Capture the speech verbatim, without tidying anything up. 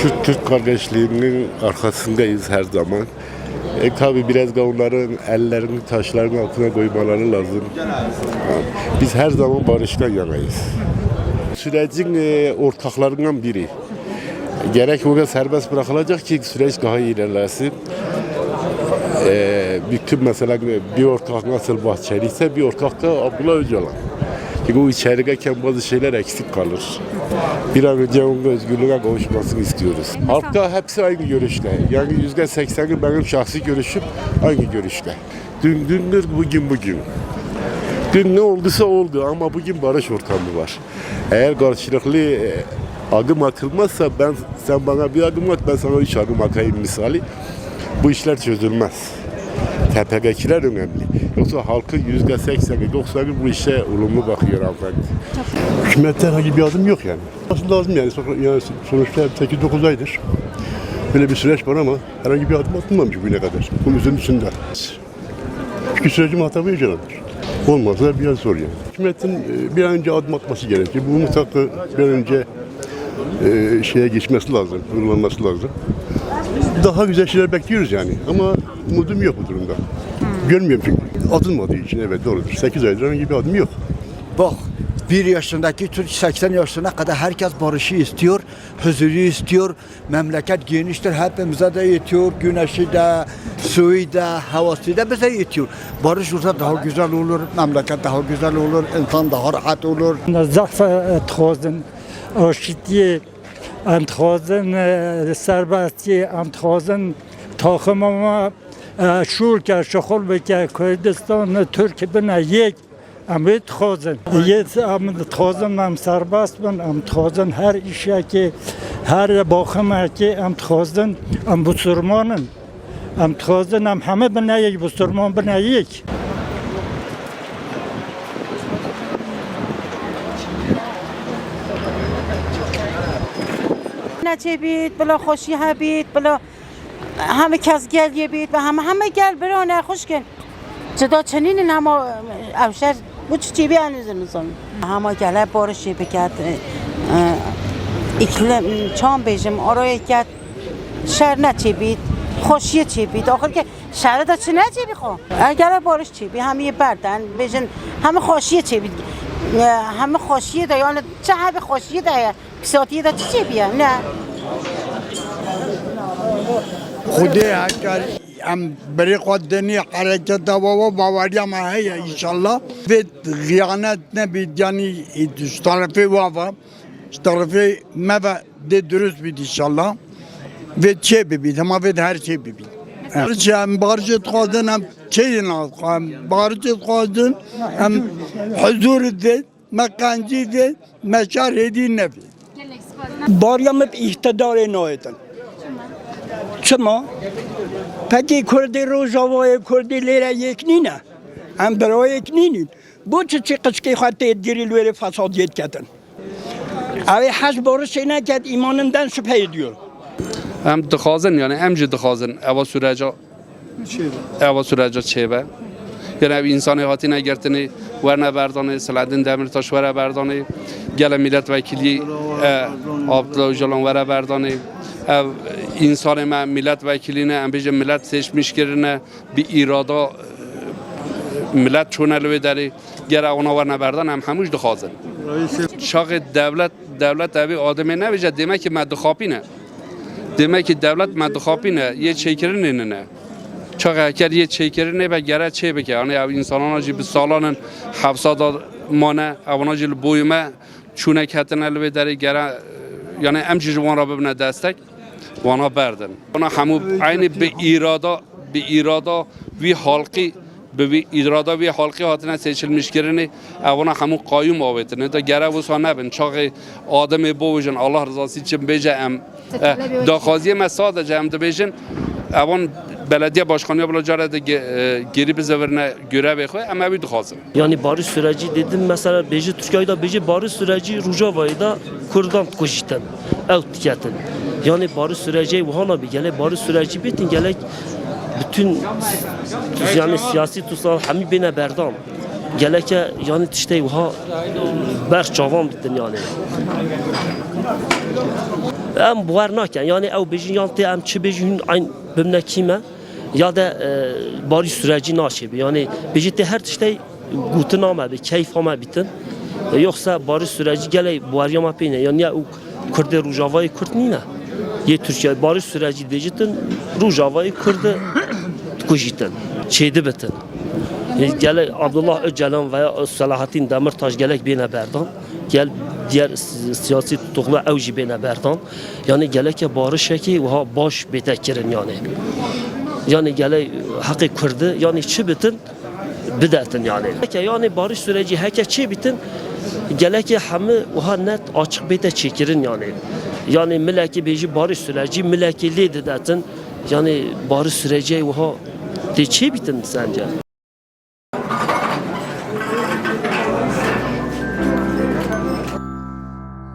Türk, Türk kardeşliğinin arkasındayız her zaman. E, tabii biraz da onların ellerini taşların altına koymaları lazım. Biz her zaman barıştan yanayız. Sürecin, e, ortaklarından biri. Gerek o kadar serbest bırakılacak ki süreç daha iyi ilerlesin. E, bütün mesela bir ortak nasıl Bahçeli ise bir ortak da Abdullah Öcalan. Çünkü o içerideyken bazı şeyler eksik kalır. Bir an önce onun özgürlüğüne kavuşmasını istiyoruz. Halkta hepsi aynı görüşte. Yani yüzde sekseni benim şahsi görüşüm aynı görüşte. Dün dündür, bugün bugün. Dün ne olduysa oldu ama bugün barış ortamı var. Eğer karşılıklı, e, adım atılmazsa ben, sen bana bir adım at, ben sana üç adım atayım misali. Bu işler çözülmez. Tepedekiler önemli. Yoksa halkın yüzde sekseni, doksanı bu işe olumlu bakıyor hanımefendi. Hükümette herhangi bir adım yok yani. Nasıl lazım yani? Sokra-, yani sonuçta sekiz dokuz aydır böyle bir süreç var ama herhangi bir adım atılmamış bugüne kadar. Bunun üzerinde. Çünkü sürecin muhatabı yaşanandır. Olmasa biraz zor yani. Hükümetin, e, bir an önce adım atması gerekir. Bu mutlaka bir an önce, e, şeye geçmesi lazım, uygulanması lazım. Daha güzel şeyler bekliyoruz yani. Ama umudum yok bu durumda. Görmüyorum çünkü. Atılmadığı için, evet, doğrudur. Sekiz aydır herhangi bir adım yok. Bak, bir yaşındaki çocuk seksen yaşına kadar herkes barışı istiyor, huzuru istiyor. Memleket geniştir, hepimize de yetiyor. Güneşi de, suyu da, havası da bize yetiyor. Barış olsa daha güzel olur, memleket daha güzel olur, insan daha rahat olur. Zehf, e, dixwazin aşitiyê, em dixwazin, e, serbestiyê, em dixwazin taxima me, e, şûl ke, şixul bike, Kurdistan, Tirk bine yek. Em wê dixwazin. Yê em dixwazin em serbest bin, em dixwazin her îşekê, her baximekê em dixwazin, em bisurman in. Em dixwazin em heme bine yek, bisurman bine yek. Neçê bît, bila xweşî hebît, bila heme kes gel yê bît, heme, heme gel bira ne xweş kin. Cida çinînin hema ew şer bu çiçî bî, en zin zin. Hema gele barişê biket, e, e, îklim, çan bêjim, arayê ket, şer ne çêbît, xweşiyê çêbît. Axir ki şerê de çi ne çêbî xo? E, gele bariş çêbî, hem yê berden, bêjin, hem xweşiyê çêbît. E, hem xweşiyê de, yani çi hebî xweşiyê de ye. Pisatiyê de çi çêbîye? Ne. Xwedê heker em birê xwe dinî hereketa wa wa baweriya me heye înşallah. Vê xiyanet nebît, yanî ji terefê wa ve, ji terefê me ve dê dirust bît înşallah. Vê çê bibît, hema vê de her çê bibît. Barij, em barij dixwazin, em çêyê naxwazin, em barij dixwazin, em huzur dê. Me qencî dê, me şer hêdî nevê. Bariya me bi îhtidarê nayêtin. Çima? Pekî Kurdê Rojavayê, Kurdê lêre yek nîne. Em birayek nînîn. Bo çi çi qişkê xwe têt girî li wêrê fesadiyê diketin? Ew ê hez barişê neket, îmanim den şüphe ediyor. Em dixwazin, yani em jî dixwazin ewa süreca Ewa süreca çêbe. Yani ev insanê hatine girtinê, werne berdanê, Selahaddin Demirtaş were berdanê, gele milletvekilî, e, Abdullah Öcalan were berdanê. Ev insanê me milletvekilî ne, em bêjin millet seçmiş kirine, bi îrada, e, millet çûne li wê derê. Gere wana werne berdan, em hemû jî dixwazin. Çaxê dewlet, dewlet evê ademê nebêje, demek ki me dixapîne. Demek ki dewlet me dixapîne, yê çêkirinê nine. Çaxê heker yê çêkirinê be gere çê bike. Yani ev insanana jî bi salan in hepsa da mane, evana jî li boyê me çûne ketine li vê derê gere, yani em jî ji wan re bibine destek, wana berdin. Wana hemû eynî bi îrada, bi îrada wî halkî, bi wî îrada wî halkî hatine seçilmişkirinê, evana hemû qayûm avêtine. De gere wisa nebin. Çaxê ademê bivêjin, Allah rızası için bêje em, eh, daxwaziyê me sadece em dibêjin, evan belediye başkanıya bila care de ge-, e, geri bizevirine görevê xwe, em ewî dixwazin. Yani barış süreci dedim, mesela bêje Türkiye'de bêje barış süreci Rojavayê de Kurdan kujîtin, ew diketin. Yani barış süreci wahana bir gele barış süreci bitin gelek bütün yani siyasi tutsal hemî bêne berdan. Geleke, yanî, tiştê wiha ber çavan bitin, yanî. Em bawer nakin, yanî, ew bêjin yan tê, em çi bêjin, hûn eyn bimne kî me, ya de, e, barîş sürecî naçêbi. Yanî, bêjî tê her tiştê gotina me bi, keyfa me bitin. E, yoksa barîş sürecî gelek baweriya me pê ne. Yanî, ya û Kurdê Rojavayê Kurd nîne. Yê Tirkiye barîş sürecî dêjitin, Rojavayê Kurd dikujîtin. Çêdibitin. Gelek Abdullah Öcalan veya Selahattin Demirtaş gelek bêne berdan. Gel diğer si-, siyasî tutuklu ew jî bêne berdan. Yanî geleke barişekî wiha baş bête kirin yanî. Yanî gelek heqê Kurdi yanî çi bitin bidetin yanî. Heke yanî barîş sürecî heke çê bitin, gelekê hemî wiha net açiq bête çêkirin yanî. Yanî milekî bêjî barîş sürecî, milekî lê didetin. Yanî barîş sürecî wiha tê çê bitin sence?